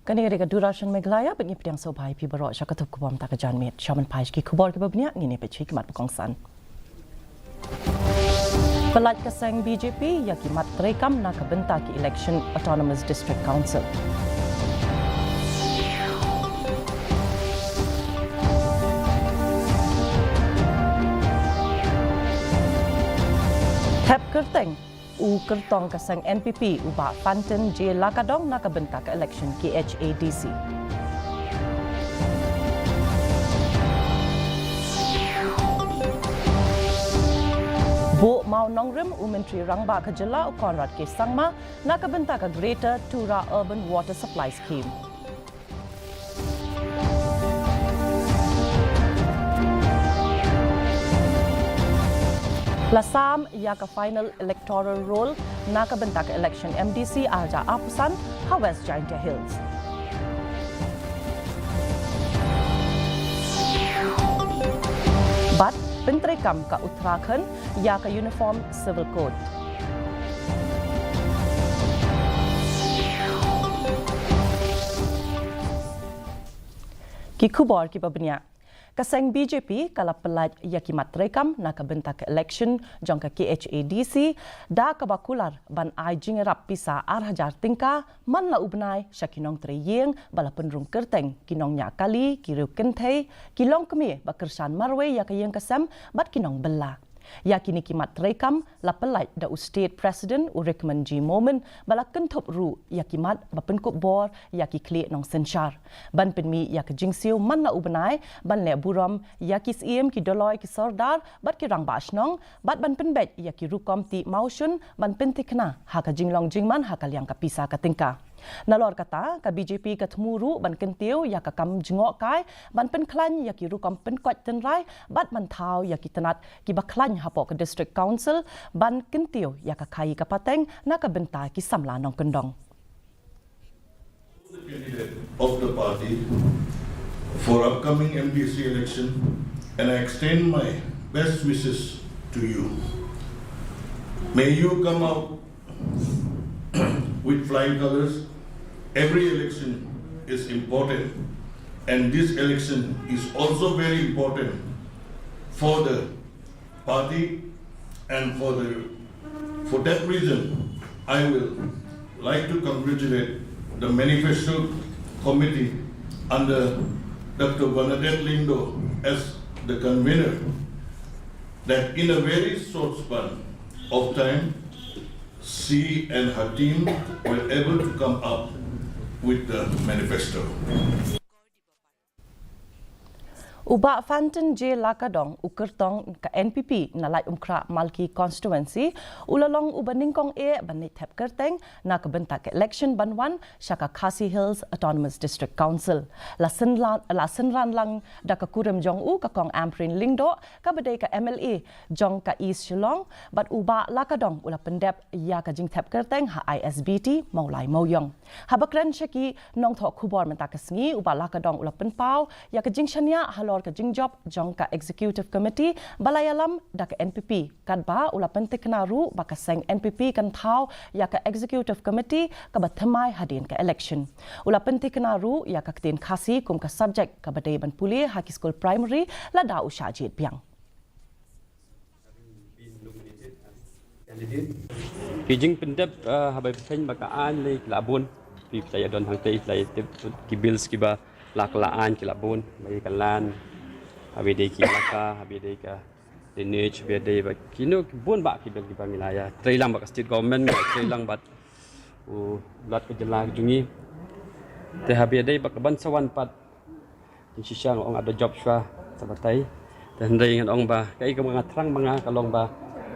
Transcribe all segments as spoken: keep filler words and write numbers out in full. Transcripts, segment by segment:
Kane ka dei ka Doordarshan Meghalaya, bad ngi pdiang sngewbha ïa phi baroh sha ka tnat khubor mynta ka janmiet. Sha ban peit ki khubor kiba bniah, ngin ïa peit sha ki mat ba kongsan. Pyllait ka seng B J P ïa ki mat treikam na ka bynta ki election Autonomous District Council. Thep kyrteng u kyrtong ka seng N P P u Bah Fantin J Lakadong na ka bynta ka election K H A D C. Buh Mawnongrim u Myntri Rangbah ka Jylla u Conrad K Sangma na ka bynta ka Greater Tura Urban Water Supply Scheme. La sam ïa ka final electoral roll na ka bynta ka election M D C arhajar arphew san ha West Jaintia Hills. Bad pyntreikam ka Uttarakhand ïa ka Uniform Civil Code. Ki khubor kiba bniah. Ka seng B J P ka la pyllait ïa ki mat treikam na ka bynta ka election jong ka K H A D C da kaba kular ban ai jingïarap pisa arhajar tyngka man la u bnai sha ki nongtrei ïing ba la pynrung kyrteng, ki nongñiah kali, ki riew kynthei, ki longkmie ba kyrshan marwei ïa ka ïing ka sem bad ki nongbylla. Ïa kine ki mat treikam la pyllait da u State President u Rickman G Momin ba la kynthup ruh ïa ki mat ba pynkup bor ïa ki khlieh nongsynshar. Ban pynmih ïa ka jingsiew man la u bnai ban leh burom ïa ki syiem, ki dolloi, ki sordar bad ki rangbah shnong bad ban pynbeit ïa ki rukom tih mawshun ban pynthikna ha ka jinglong jingman ha ka liang ka pisa ka tyngka. Nalor kata, ka B J P ka thmu ruh ban kyntiew ïa ka kam jngohkai ban pynkhlaiñ ïa ki rukom pynkoit tynrai bad ban thaw ïa ki tnat kiba khlaiñ hapoh ka District Council ban kyntiew ïa ka khaïi ka pateng na ka bynta ki samla nongkyndong. Of the party for upcoming M D C election, and I extend my best wishes to you. May you come out with flying colors. Every election is important, and this election is also very important for the party, and for the for that reason I will like to congratulate the manifesto committee under Doctor Bernadette Lyngdoh as the convener, that in a very short span of time she and her team were able to come up with the manifesto. U Bah Fantin J Lakadong, u kyrtong ka N P P na Laitumkhrah Malki Constituency, u la long uba nyngkong eh ban leit thep kyrteng na ka bynta ka election ban wan sha ka Khasi Hills Autonomous District Council. La synran, la synran lang da ka kurim jong u ka Kong Ampareen Lyngdoh, kaba dei ka M L A jong ka East Shillong, bad u Bah Lakadong u la pyndep ïa ka jingthep kyrteng ha I S B T Mawlai Mawiong. Haba kren sha ki nongthoh khubor mynta ka sngi, u Bah Lakadong u la pynpaw ïa ka jingshaniah halor ka jingjop jong ka Executive Committee ba la ïalam da ka N P P, katba u la pynthikna ruh ba ka seng N P P kan thaw ïa ka Executive Committee kaba thymmai hadien ka election. U la pynthikna ruh ïa ka ktien Khasi kum ka subject kaba dei ban pule ha ki skul primary lada u shah jied biang. Ki jingpyndep, eh, haba phi sngewthuh ba ka aiñ lei ki la bun. Phi, phi la ïa don hangtei, phi la ïa tip ki bills kiba la, ka la aiñ ki la bun. Ba ïa ka land, haba dei ki elaka, haba dei ka drainage, haba dei ba kino ki bun bah ki bill kiba ngi la ïa trei lang bad ka state government, ngi la trei lang bad u Lat ka jylla ka jong ngi. Te haba dei ba ka ban sa wan pat, jingshisha nga ong ada jop shuwa sa batai. Te hynrei ngan ong ba kaei kaba nga thrang ma nga ka long ba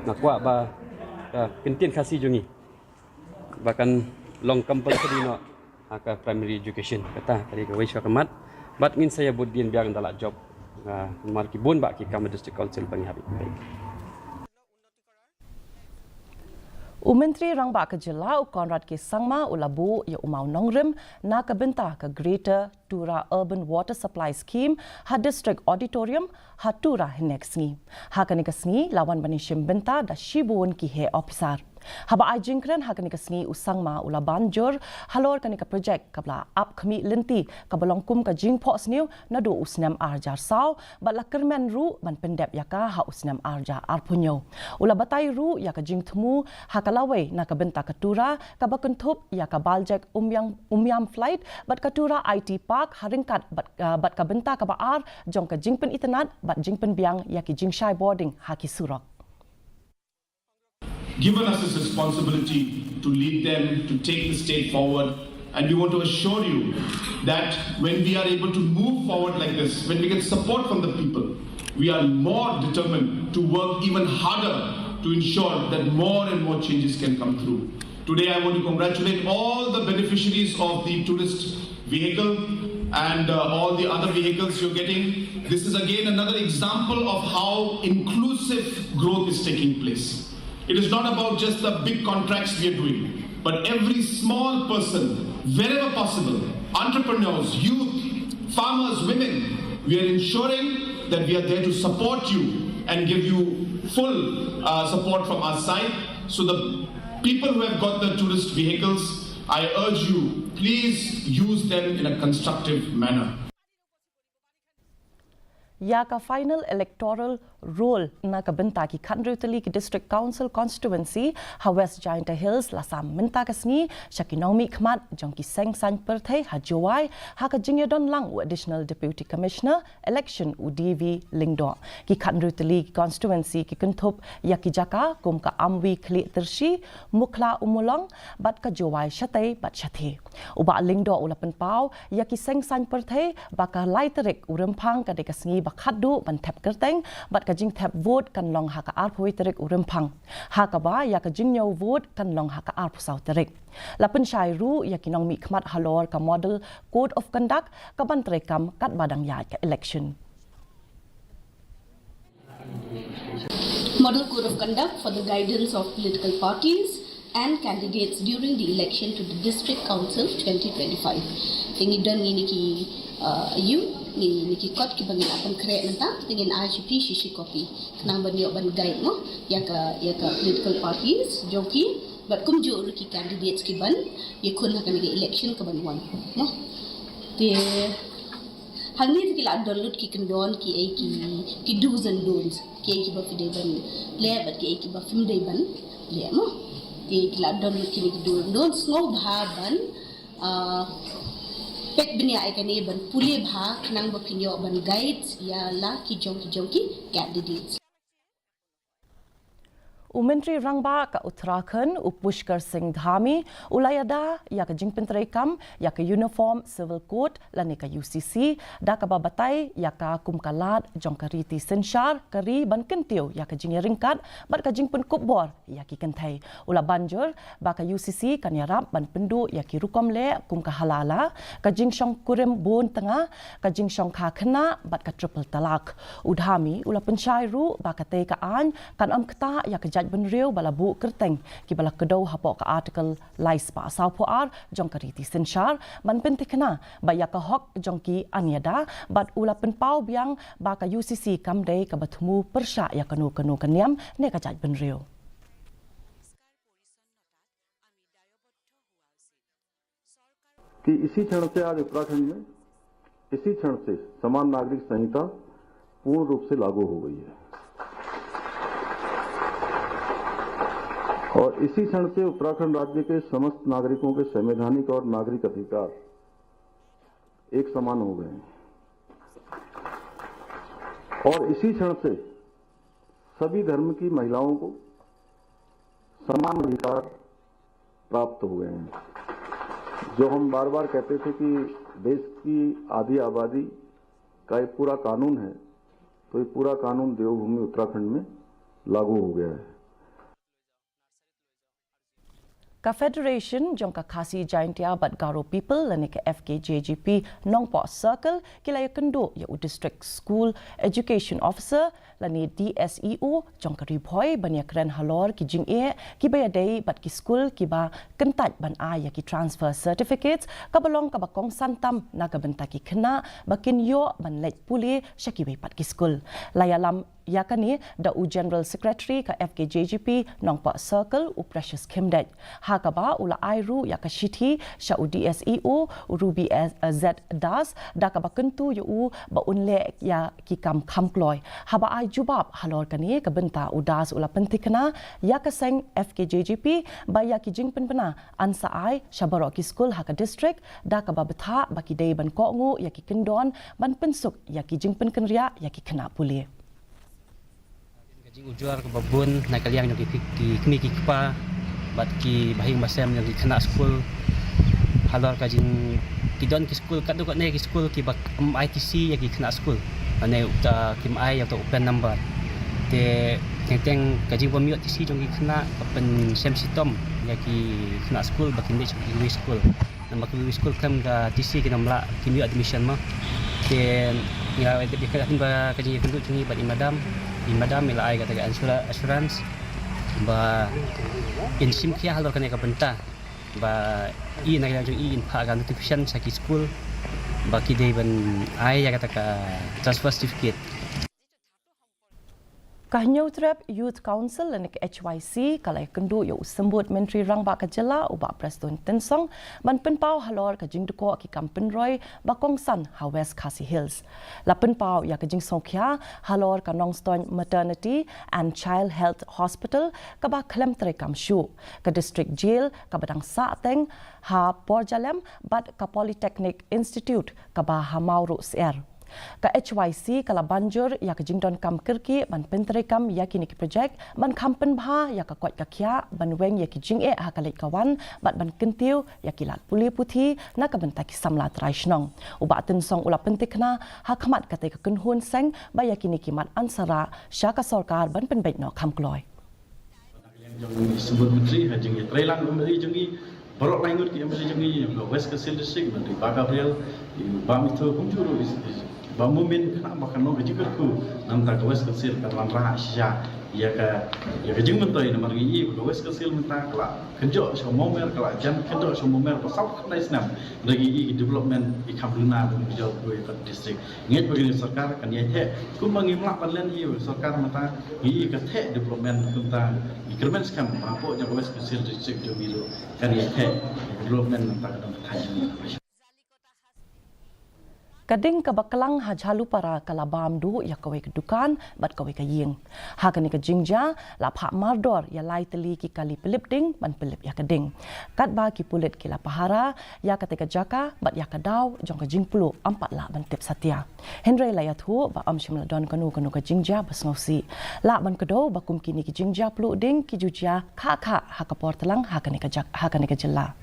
nga kwah ba ka ktien Khasi jong ngi ba kan long compulsory noh ha ka primary education. Kata ka dei kawei shuwa ka mat. Bad ngin sa ïa bud dien biang da la jop, ah, namar ki bun bah ki kam District Council ba ngi hap ban peit. U Myntri Rangbah ka Jylla u Conrad K Sangma u la buh ïa u maw nongrim na ka bynta ka Greater Tura Urban Water Supply Scheme ha District Auditorium ha Tura hynne ka sngi. Ha kane ka sngi la wan ban ïashim bynta da shibun ki heh ophisar. Haba ai jingkren ha kane ka sngi, u Sangma u la ban jur halor kane ka projek kaba la ap khmih lynti kaba long kum ka jingphohsniew naduh u snem ar hajar saw bad la kyrmen ruh ban pyndep ïa ka ha u snem ar hajar arphew hynñiew. U la batai ruh ïa ka jingthmu ha ka lawei na ka bynta ka Tura kaba kynthup ïa ka Baljek Umyang, Umyam Flight bad ka Tura I T Park ha ryngkat bad, ah, bad ka bynta kaba ar jong ka jingpynitynnad bad jingpynbiang ïa ki jingshai bording ha ki surok. Given us this responsibility to lead them, to take the state forward. And we want to assure you that when we are able to move forward like this, when we get support from the people, we are more determined to work even harder to ensure that more and more changes can come through. Today, I want to congratulate all the beneficiaries of the tourist vehicle and, uh, all the other vehicles you're getting. This is again another example of how inclusive growth is taking place. It is not about just the big contracts we are doing, but every small person, wherever possible, entrepreneurs, youth, farmers, women, we are ensuring that we are there to support you and give you full, uh, support from our side. So the people who have got the tourist vehicles, I urge you, please use them in a constructive manner. Ïa ka final electoral roll na ka bynta ki khathynriew tylli ki District Council Constituency ha West Jaintia Hills la sam mynta ka sngi sha ki nongmihkhmat jong ki seng saiñ pyrthei ha Jowai ha ka jingïadon lang u Additional Deputy Commissioner Election u D V Lyngdoh. Ki khathynriew tylli ki constituency ki kynthup ïa ki jaka kum ka Amwi Khlieh Tyrshi, Mukhla Ummulong bad ka Jowai Shatei bad Shathie. U Bah Lyngdoh u la pynpaw ïa ki seng saiñ pyrthei ba ka lai tarik u Rymphang ka dei ka sngi ba khatduh ban thep kyrteng bad ka jingthep vote kan long ha ka arphew tarik u Rymphang, ha kaba ïa ka jingñiew vote kan long ha ka arphew saw tarik. La pynshai ruh ïa ki nongmihkhmat halor ka Model Code of Conduct kaban treikam katba dang ïaid ka election. Model Code of Conduct for the guidance of political parties and candidates during the election to the District Council twenty twenty-five. Te ngi don ngi niki, uh, ïa ngi niki kot kiba ngi la pynkhreh mynta, te ngin ai sha phi shi shi copy khnang ban ïoh ban guide, no, ïa ka, ïa ka political parties jong phi bad kumjuh ruh ki candidates kiban ïakhun ha kane ka election kaban wan, no. Te hangne te ki la don lut ki kyndon kiei ki, ki do's and don'ts, kiei kiba phi dei ban leh bad kiei kiba phim dei ban leh, mo. Te ki la don lut kine ki do's and don'ts, sngewbha ban, ah, peit bniah ïa kane ban pule bha khnang ba phin ïoh ban guide ïa la ki jong ki jong ki candidates. U Myntri Rangbah ka Uttarakhand, u Pushkar Singh Dhami, u la ïada ïa ka jingpyntreikam ïa ka Uniform Civil Code lane ka U C C, da kaba batai ïa ka kum ka lad jong ka riti synshar ka ri ban kyntiew ïa ka jingïaryngkat bad ka jingpynkup bor ïa ki kynthei. U la ban jur ba ka U C C kan ïarap ban pynduh ïa ki rukom leh kum ka halala, ka jingshongkurim bun tnga, ka jingshongkha khynnah bad ka triple talaq. U Dhami u la pynshai ruh ba katei ka aiñ kan ym ktah ïa ka jaitbynriew ba la buh kyrteng kiba la kdew hapoh ka Article lai spah sawphew ar jong ka riti synshar ban pynthikna ba ïa ka hok jong ki yn ïada, bad u la pynpaw biang ba ka U C C kam dei kaba thmu pyrshah ïa kano kano ka niam ne ka jaitbynriew. कि इसी क्षण से आज उत्तराखंड में, इसी क्षण से समान नागरिक संहिता पूर्ण रूप से लागू हो गई है और इसी क्षण से उत्तराखंड राज्य के समस्त नागरिकों के संवैधानिक और नागरिक अधिकार एक समान हो गए हैं और इसी क्षण से सभी धर्म की महिलाओं को समान अधिकार प्राप्त हुए हैं। जो हम बार बार कहते थे कि देश की आधी आबादी का एक पूरा कानून है, तो ये पूरा कानून देवभूमि उत्तराखंड में लागू हो गया है। Ka Federation jong ka Khasi Jaintia bad Garo People lane ka F K J G P Nongpoh Circle ki la ïakynduh ïa u District School Education Officer lane D S E O jong ka Ri Bhoi ban ïakren halor ki jingeh kiba ïadei bad ki skul kiba kyntait ban ai ïa ki transfer certificates kaba long kaba kongsan tam na ka bynta ki khynnah ba kin ïoh ban leit pule sha kiwei pat ki skul. La ïalam ïa kane da u General Secretary ka F K J G P Nongpoh Circle, u Precious Khymdeit. Ha kaba u la ai ruh ïa ka shithi sha u D S E O, u Ruby S-, Z Das, da kaba kyntu ïa u ba un leh ïa ki kam kham kloi. Haba ai jubab halor kane ka bynta, u Das u la pynthikna ïa ka seng F K J G P ba ïa ki jingpynbna yn sa ai sha baroh ki skul ha ka district, da kaba bthah ba ki dei ban kohnguh ïa ki kyndon ban pynsuk ïa ki jingpynkynriah ïa ki khynnah pule. Ka jingujor kaba bun na ka liang jong ki, ki kmie ki kpa bad ki bahaïing bahasem jong ki khynnah skul. Halor ka jing, ki don ki skul, katto katne ki skul kiba ym ai T C ïa ki khynnah skul. Lane uta kim ai ïa uta u PEN number. Te teng teng ka jingbym ïoh T C jong ki khynnah ka pynsem shitom ïa ki khynnah skul ba kin leit sha kiwei skul. Namar kiwei skul khlem ka T C kin ym lah, kim ïoh admission mo. Te ngi la ïa ka jingïakynduh jong ngi bad i madam, i madam i la ai kata ka assura-, assurance ba in shim khia halor kane ka bynta. Ba i na ka liang jong i in phah ka notification sha ki skul ba ki dei ban ai ïa kata ka transfer certificate. Ka Hynñiewtrep Youth Council lane ka H Y C ka la ïakynduh ïa u Symbud Myntri Rangbah ka jylla, u Bah Prestone Tynsong, ban pynpaw halor ka jingdukok ki kam pynroi ba kongsan ha West Khasi Hills. La pynpaw ïa ka jingsngewkhia halor ka Nongstoiñ Maternity and Child Health Hospital kaba khlem treikam shuh, ka District Jail kaba dang sah teng ha Porjalem bad ka Polytechnic Institute kaba ha Mawruh Syiar. Ka H Y C ka la ban jur ïa ka jingdonkam kyrkieh ban pyntreikam ïa kine ki projek, ban kham pynbha ïa ka koit ka khiah, ban weng ïa ki jingeh ha ka leit ka wan, bad ban kyntiew ïa ki lad pule puthi na ka bynta ki samla trai shnong. U Bah Tynsong u la pynthikna ha khmat katei ka kynhun seng ba ïa kine ki mat yn sa rah sha ka sorkar ban pynbeit noh kham kloi. Jong i Symbud Myntri, ha jingïatreilang u M L A jong i, baroh lai ngut ki M L A jong i, jong ka West Khasi Hills District, Myntri Bah Gabriel, i Bah Mitho, kumjuh ruh i, i Bah Momin, khnang ba kan long ka jingkyrkhu, namar ka West Khasi Hills kan wanrah shisha ïa ka, ïa ka jingmyntoi, namar ngi i ba ka West Khasi Hills mynta ka la kynjoh sha u Mawmer, ka la jan kynjoh sha u Mawmer ba saw khyndai snem. Lada ngi i ki development i kham duna ba ngi jop ïa ka district. Ngeit ba kane ka sorkar kan ïai theh. Kumba ngim lah ban len hi ïa ka sorkar mynta, ngi i ka theh development kumta, ngi kyrmen skhem ba hapoh jong ka West Khasi Hills District jong ngi ruh kan ïai theh development mynta ka dang ka thaiñ jong ngi. Ka ding kaba klang ha Jhalupara ka la bam duh ïa kawei ka dukan bad kawei ka ïing. Ha kane ka jingjia la phah mardor ïa lai tylli ki kali pynlip ding ban pynlip ïa ka ding. Katba ki pulit ki la pahara ïa katei ka jaka bad ïa ka daw jong ka jingpluh ym pat lah ban tip satia. Hynrei la ïathuh ba ym shym la don kano kano ka jingjia ba sngewsih. Lah ban kdew ba kum kine ki jingjia pluh ding ki ju jia khah khah ha ka por tlang ha kane ka jak-, ha kane ka jylla.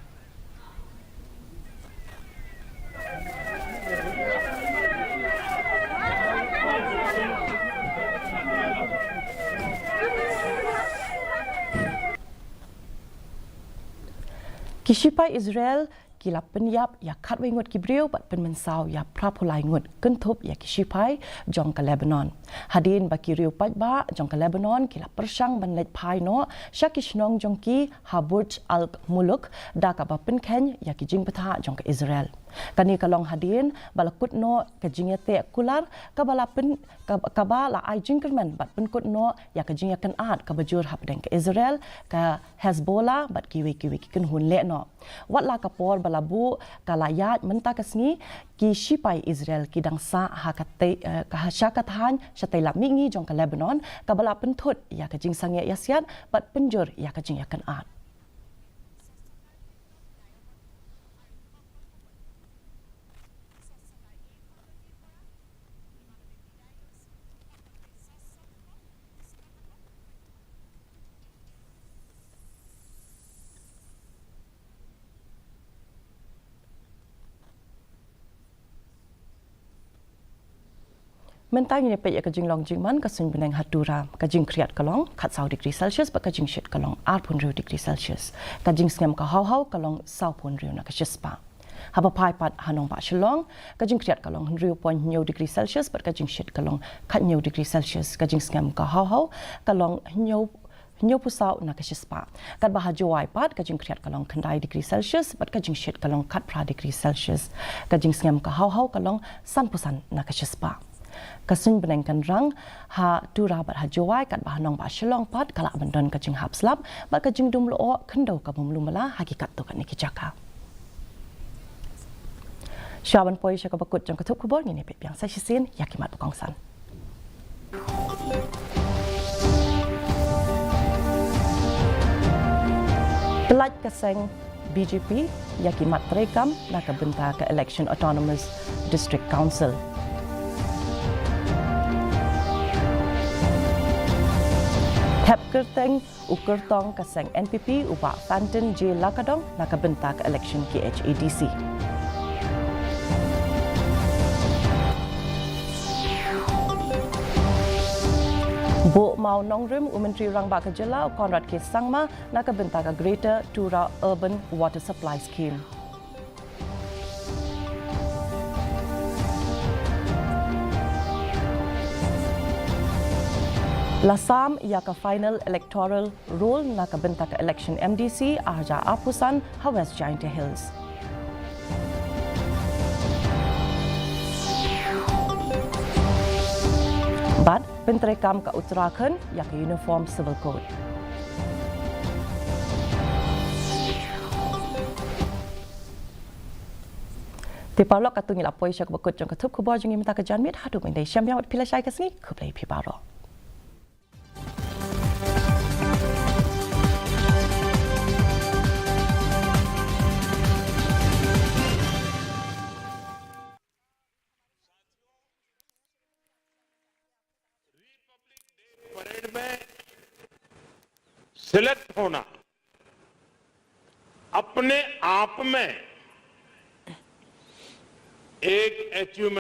Ki shipai Israel ki la pynïap ïa khatwei ngut ki briew bad pynmynsaw ïa phraphew lai ngut, kynthup ïa ki shipai jong ka Lebanon. Hadien ba ki riew paidbah jong ka Lebanon ki la pyrshang ban leit phai noh sha ki shnong jong ki ha Burj Al Muluk da kaba pynkheiñ ïa ki jingbthah jong ka Israel. Kane ka long hadien ba la kut noh ka jingïateh kular kaba la pyn-, kab-, kaba la ai jingkyrmen bad pynkut noh ïa ka jingïakynad kaba jur hapdeng ka Israel, ka Hezbollah bad kiwei kiwei ki kynhun lehnoh. Wat la ka por ba la buh ka la ïaid mynta ka sngi, ki shipai Israel ki dang sah ha katei, eh, ka ha sha ka thaiñ shatei lad mihngi jong ka Lebanon, kaba la pynthut ïa ka jingsangeh ïasiat bad pynjur ïa ka jingïakynad. Mynta ngin ïa peit ïa ka jinglong jingman ka suiñ bneng ha Tura. Ka jingkhriat ka long khatsaw degree Celsius bad ka jingshit ka long arphew hynriew degree Celsius. Ka jingsngem ka haw haw ka long sawphew hynriew na ka shispah. Haba phai pat ha nongbah Shillong, ka jingkhriat ka long hynriew point hynñiew degree Celsius bad ka jingshit ka long khathynñiew degree Celsius. Ka jingsngem ka haw haw ka long hynñiew, hynñiewphew saw na ka shispah. Katba ha Jowai pat ka jingkhriat ka long khyndai degree Celsius bad ka jingshit ka long khatphra degree Celsius. Ka jingsngem ka haw haw ka long sanphew san na ka shispah. Ka suiñbneng kan rang ha Tura bad ha Jowai, katba ha nongbah Shillong pat ka lah ban don ka jinghap slap bad ka jingdum lyoh khyndew ka bym lu mala ha ki katto katne ki jaka. Shuwa ban poi sha kaba kut jong ka thup khubor, ngin ïa peit biang sa shisien ïa ki mat ba kongsan. Pyllait ka seng B J P ïa ki mat treikam na ka bynta ka election Autonomous District Council. Thep kyrteng u kyrtong ka seng N P P u Bah Fantin J Lakadong na ka bynta ka election K H A D C. Buh maw nongrim u Myntri Rangbah ka Jylla u Conrad K Sangma na ka bynta ka Greater Tura Urban Water Supply Scheme. La sam ïa ka final electoral roll na ka bynta ka election M D C ar hajar arphew san ha West Jaintia Hills. Bad pyntreikam ka Uttarakhand ïa ka Uniform Civil Code. Te paralok, katto ngi la poi sha kaba kut jong ka thup khubor jong ngi mynta ka janmiet. Haduh ban ïadei shem biang bad phi lashai ka sngi, khublei phi baroh. रिपब्लिक डे परेड में सिलेक्ट होना अपने आप में एक अचीवमेंट